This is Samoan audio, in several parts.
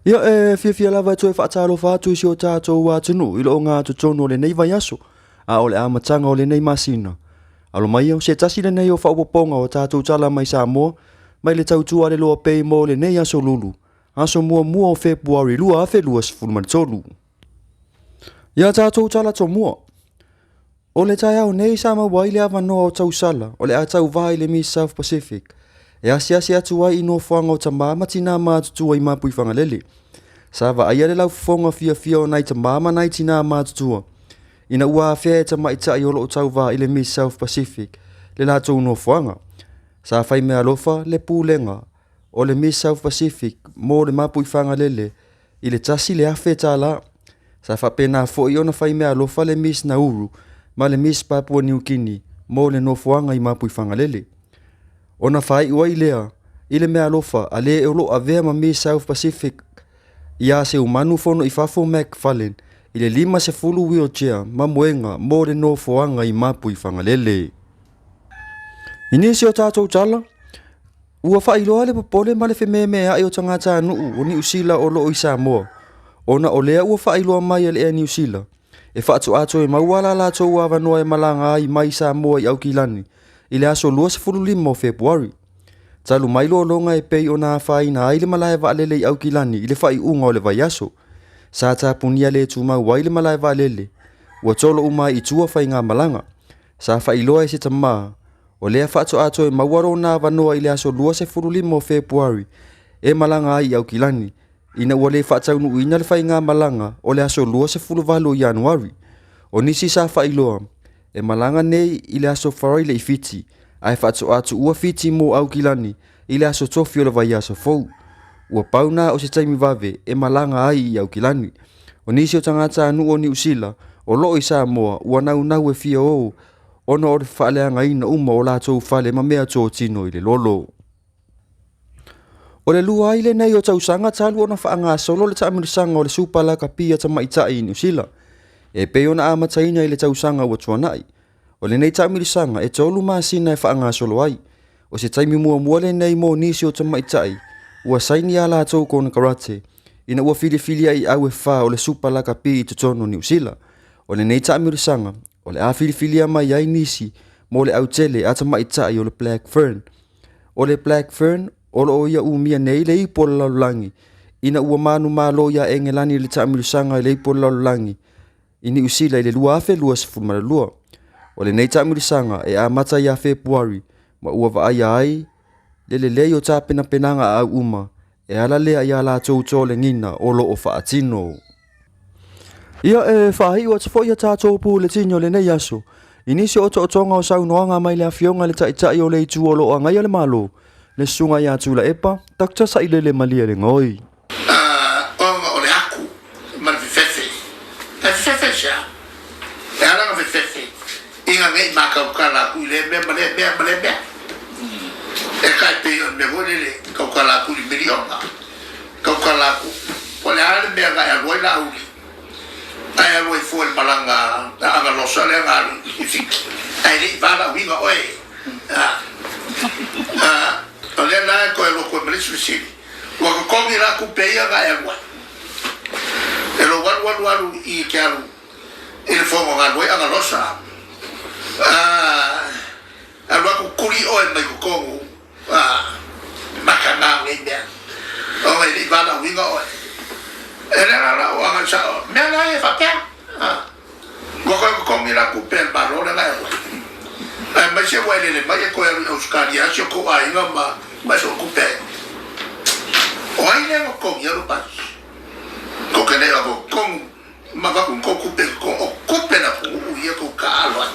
Ia, e fiafia lava e toe faatalofa atu i si o tatou atunuu i le ogatotonu o lenei vaiaso, a o le amataga o lenei masina. Alo maia, o se tasi lenei o faaopoopoga o tatou tala mai Samoa, mai le tautua a le Loa Pay mo lenei aso Lulu, aso muamua o Fepuari 2023. Ia tatou tala tomua. O le taeao nei sa maua ai le avanoa o tausala o le a tauva i le Miss South Pacific e asiasi atu ai i nofoaga o tamā ma tinā matutua i Mapuifagalele. Sa vaaia le laufofoga fiafia o nai tamā ma nai tinā matutua ina ua afea e tamaitai o lo o tauva i le Miss South Pacific le latou nofoaga. Sa fai meaalofa le pulega o le Miss South Pacific mo le Mapuifagalele i le $1,000. Sa faapena foi ona fai meaalofa le Miss Nauru ma le Miss Papua New Guinea mo le nofoaga i Mapuifagalele. Ona faaiu ai lea i le meaalofa a le o lo o avea ma Miss South Pacific ia Seumanu Fono i Fafo McFarlane i le 50 wheelchair ma moega mo le nofoaga i Mapuifagalele. I nisi o tatou tala, Ua faailoa le popole ma le fememea'i o tagatanuu o Niu Sila o lo o i Samoa, ona o lea ua faailoa mai e le Air Niu Sila, e faatoa toe maua la latou avanoa e malaga ai mai Samoa i Aukilani i le aso 25 o Fepuari. Talu mai lologa e pei ona afaina ai le malae vaalele i Aukilani i le faaiuga o le vaiaso, sa tapunia le tumau ai le malae vaalele, ua tolo uma ai i tua faigamalaga. Sa faailoa e se tama, o lea faatoa toe maua lona avanoa i le aso 25 o Fepuari e malaga ai i Aukilani, ina ua le faataunuuina le faigamalaga o le aso 28 o Ianuari. O nisi sa faailoa, e malaga nei i le aso Faraile i Fiti, ae faatoa tuua Fiti mo Aukilani i le aso Tofi o le vaiaso fou. Ua pau na o se taimi vave e malaga ai i Aukilani. O nisi o tagatanuu o Niu Sila o lo o i Samoa ua naunau e fia o ona o le faaleagaina uma o latou fale ma mea totino i le lolo. O le lua ai lenei o tausaga talu ona faagasolo le taamilosaga o le Supa Lakapi a Tamaitai i Niu Sila, e pei ona amataina i le tausaga ua tuanai. O lenei taamilosaga e 3 masina e faagasolo ai. O se taimi muamua lenei mo nisi o tamaitai ua saini a latou konekarate ina ua filifilia i au e fa o le Supa Lakapi i totonu o Niu Sila. O lenei taamilosaga o le a filifilia mai ai nisi mo le autele a tamaitai o le Black Fern. O le Black Fern o lo o ia umia nei le ipu o le lalolagi ina ua manumalo iā Engelani i le taamilosaga i le ipu o le lalolagi i Niu Sila i le 2022. O lenei taamilosaga e amata ia Fepuari ma ua vaaia ai le lelei o tapenapenaga a au uma e ala lea i a latou tolegiga o lo o faatino. Ia, e faaiu atu foi a tatou puletini o lenei aso i nisi o otootoga o saunoaga mai le Afioga i le Taitai o le Itu o lo o agaia le Malo, le Susuga ia Tuilaepa Dr. Sailele Malielegaoi. Ona o le aku ma le fefefe. E fefefe i se a? E ala ona fefefe ina ne i mākaukala aku i lea mea ma lea mea ma lea mea. E tai pei o le mea foi lele, kaukala aku i le miliona, kaukala aku, po o le a le mea na e alu ai Laauli, ae alu ai fua i le malaga a Agalosa lea na alu i Fiti, ae le i valaauina oe. O lea la e toe alu atu ai ma le isi fesili. Ua totogi la tupe ia na e alu ai. E lou alu alu alu i te alu i le fono na alu ai Agalosa. Alu atu tuli oe mai totonu maka na o nei mea. Ona e le i valaauina oe. E le la la o agai sao. Mea la e faapea. Ua toe totogi la tupe a le Malo lea na e alu ai. Aemaise ua elele mai e toe alu i Ausetalia si o tou aiga ma ma so tupe ai. O ai lea na totogia lou pasese? Tou te le o totonu ma avatu ni tou tupe i totonu, o tupe a le atunuu ia tou taaalo ai.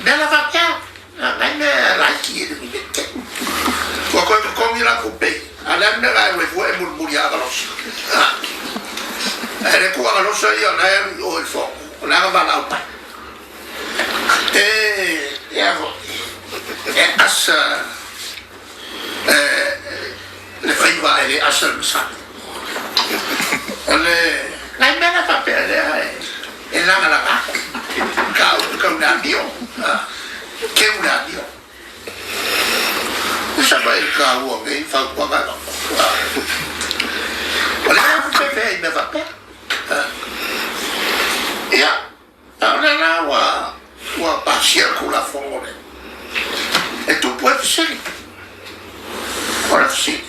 Mea la faapea, nai mea laiti e le ni mea tele. Ua toe totogi la tupe, a o le a le mea na e alu ai fua e mulimuli ia Agalosa? Ae le tuu Agalosa ia o la e alu i o i le fono, o la e na valaau mai. E, e a foi, e asa le faiva e le asa le masani. O le nai mea na faapea lea e lagalaga ka upu kau le amio, keu le amio. Sa mai ka ua nei fautuaga e avatu. O le a fefefea i mea faapea. Ia, a o lea la ua, ua pasia le Tulafono lea e tupu ai fesili. O le fesili,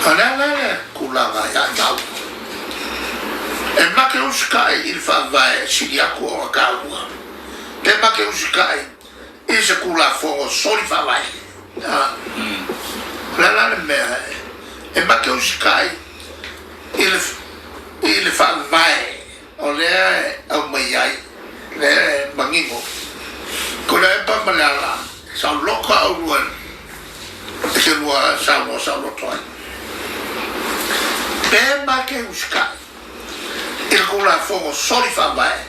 o le a la le tulaga ia i maua? E ma te usitai i le Faavae e sili atu ona taua, pe ma te usitai i se Tulafono soli Faavae? O le a la le mea e ma te usitai i le, i le Faavae o lea e aumai ai, lea e manino, Tuilaepa ma Leala, saoloto a oulua i se lua saunoa saoloto ai. Pe make usitai i le Tulafono soli Faavae,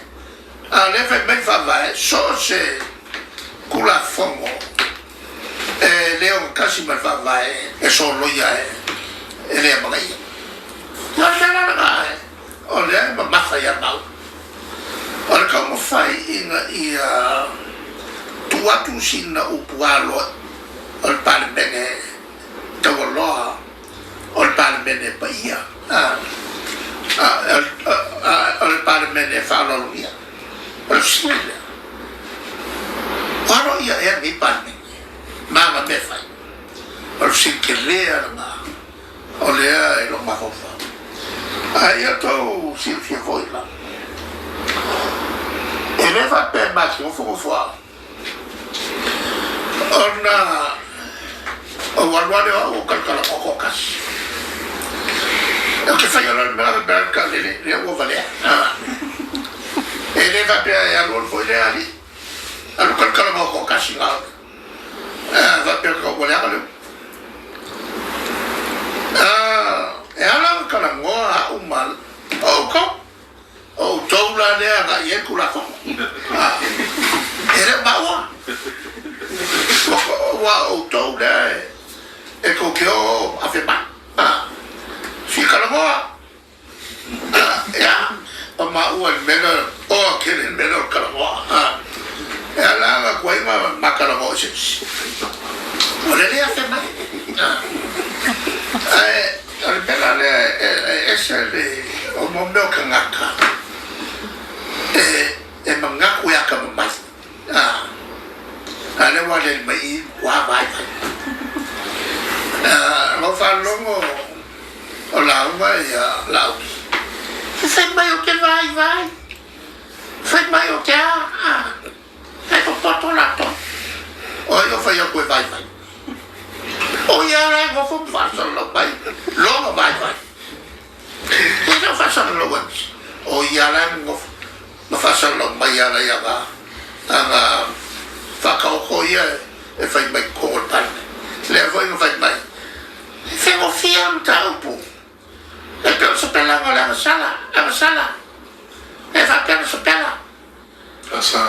a o lea e fai mai le Faavae, so o se Tulafono e le ogatasi ma le Faavae e soloia e le amanaia. O le mea la lena e. O lea e mamafa ia Mau. O le taumafai ina ia tuu atu sina upu aloa o le Palemene taualoa o le Palemene paia, o le Palemene faaaloalogia. O le fesili lea, o aloaia ea lenei Palemene ma ana mea e fai? O le fesili tele lava lena. O lea e lou mafaufau. A ia tou silafia foi la, e le faapea e masofonofono au, ona ou alu lava lea o au ou talatalanoa toatasi. Ou te faia loa le mea la faapea le taavele, lea ua valea. E le faapea e alualu foi lea alii, alu talatalanoa toatasi na o faapea ua leaga le upu. E ala ona talanoa au ma outou, o outou la lea e agai i ai le Tulafono. E le o maua, aua o outou lea e tou te o afe mai. Fia talanoa. Ia, o maua i le mea lea, oa tele i le mea lea o le talanoa. E ala ona tuai ma ma talanoa i se isi. O le le afe mai. Ae o le mea la lea e ese le, o mo mea o tagata e manatu e atamamai. A lea ua aliali mai i i, ua vaivai. Na ou faalogo o lauga ia Laauli. E fai mai ou te vaivai, fai mai ou te a, e popoto latou. O ai o fai atu e vaivai? O ia la e nofo ma faasalalau mai lona vaivai. E le o faasalalau ai, o ia la e nofo ma faasalalau mai ala i ana ana faataoto ia e fai mai totonu o le Palemene. Lea foi na fai mai, e faigofie le mataupu, e pei o le sapelaga o le agasala, agasala, e faapea ona sapela. Asa.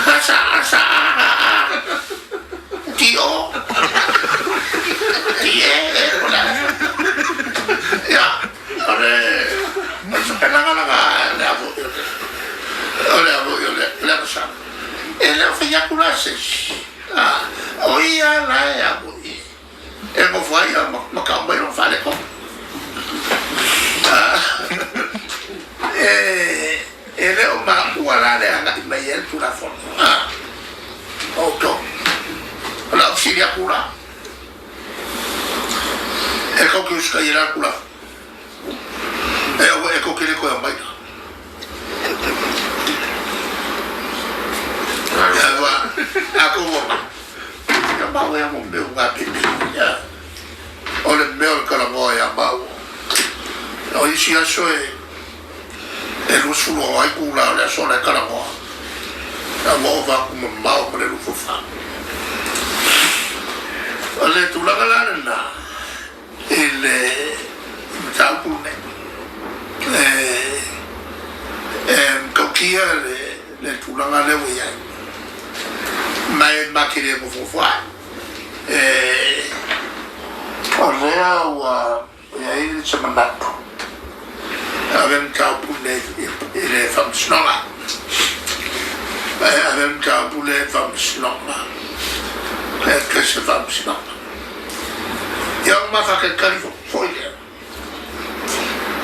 Asa, asa, a, a, a, T O, T E, E, o le a. Ia, o le, o le sapelaga lena, le a foi o le, o le a foi o le, le agasala. E le o fai atu la se isi, a, o ia la e a foi e nofo ai ma kau mai lona faaletonu. E, e le o maua la le agai mai ai le Tulafono a outou. O le a ou fesili atu la, e tou te usitaia la le Tulafono? E aua e tou te le toe aumai la. Aua, a tou omai, ia maua ia mo mea o ngā pēpē. Ia, o le mea o le talanoa iā maua. O isi aso e, e 26 ai itulā o le aso la e talanoa. A ua ova atu mamao ma le 24. O le tulaga la lena, i le mataupu lenei. E matautia le tulaga lea ua i ai, ma e ma te le nofonofo ai. O lea ua i ai se manatu e ave le mataupu lenei i le Faamasinoga. E ave le mataupu lea i le Faamasinoga, e address le Faamasinoga. Ia o le mafaakalikali foi lea.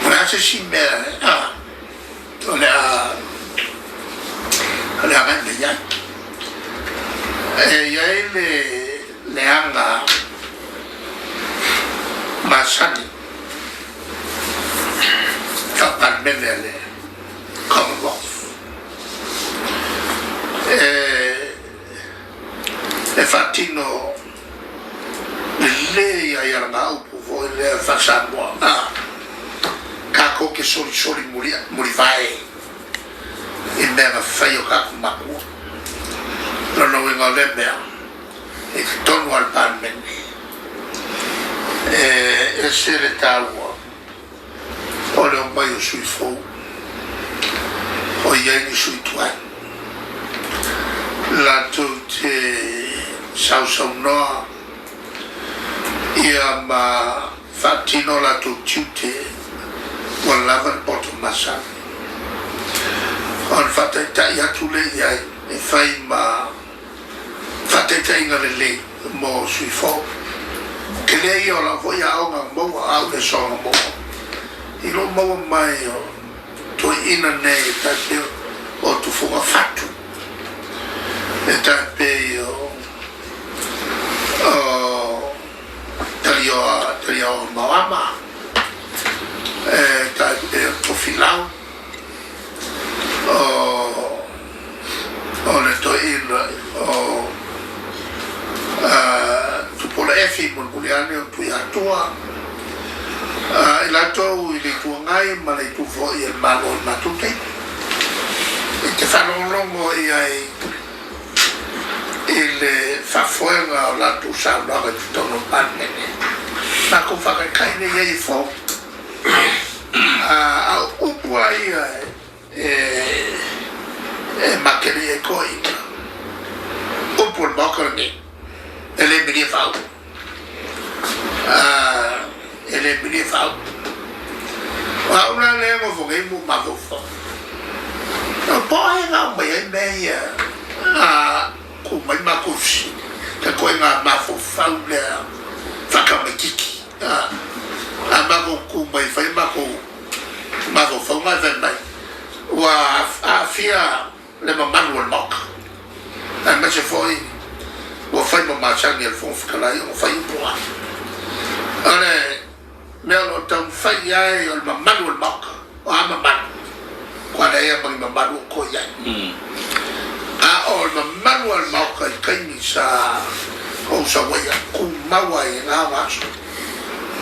O le a se isi mea a o le a o le agai mai ai. E i ai le leaga masani faa-Palemene a le Commonwealth e faatino lelei ai alagaupu foi lea faa-Samoa a tatou te solisoli mulivae i mea na fai o tatou matua. Lona uiga o lea mea i totonu lava o le Palemene e ese le taua o le omai o sui fou o i ai ni sui tuai latou te sausaunoa ia ma faatino latou tiute ua lava le poto masani. Ona faataitai atu lea i ai e fai ma faataitaiga lelei mo sui fou. Tele ia o lau foi aoga maua a ou le soga maua i lou maua mai o toeaiina nei e tai pei o Tufuga Fatu, e tai pei o Talioa Talioa Maoama, e tai pei o Tofilau, o le toeaina o Tupuola Efi mulimuli ane o Tuiatua, i latou i le Itu Agai ma le Itu foi a le Malo i le matou taimi. I te faalogologo i ai i le faafoega o latou saunoaga i totonu o le Palemene, matou faataitai lea i ai e fou. A o upu lava ia e makeli ai toeaiina, upu o le Maota lenei, e le milia faauu. E le milia faauu. O au la lea e nofo nei ma ou mafaufau, po o ai e gao mai ai mea ia a tu mai matou fesili, le ituaiga mafaufau lea faatamaititi. A matou tu mai e fai matou mafaufauga ae fai mai ua aafia le mamalu o le Maota, aemaise foi ua fai ma masani a le Fofoga Fetalai ona fai upu ai. O le mea o lo o taumafai i ai o le mamalu o le Maota, o a mamalu? Aua leai lava ma ni mamalu o toe i ai. A o le mamalu o le Maota i taimi sa ou sau ai a tumau ai i lena vaiaso,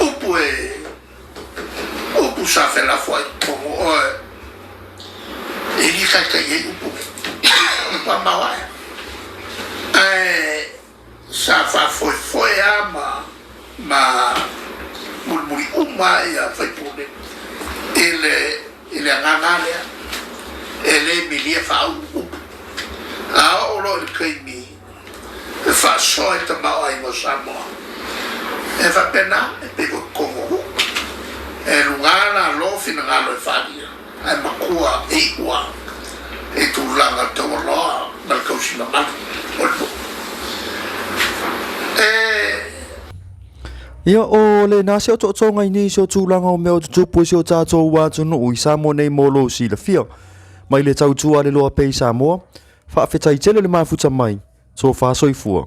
upu e upu sa felafoai i totonu oe e le taitai ai upu nei. Ua maoae. Ae sa faafoefoe lava ma ma mulimuli uma lava sui usufono i le i le agaga lea e le milia faauu upu. A oo loa i le taimi e faasoa ai le tamaoaiga o Samoa, e faapena, e pei foi totonu o nuu, e luga lalo finagalo e faaalia, ae matua e iu lava i tulaga taualoa ma le tausi mamalu o le nuu. E. Ia, o lena se otootoga i nisi o tulaga o mea o tutupu i si o tatou atunuu i Samoa nei mo lou silafia. Mai le tautua a le loa pea i Samoa, faafetai tele le mafuta mai, tofa soifua.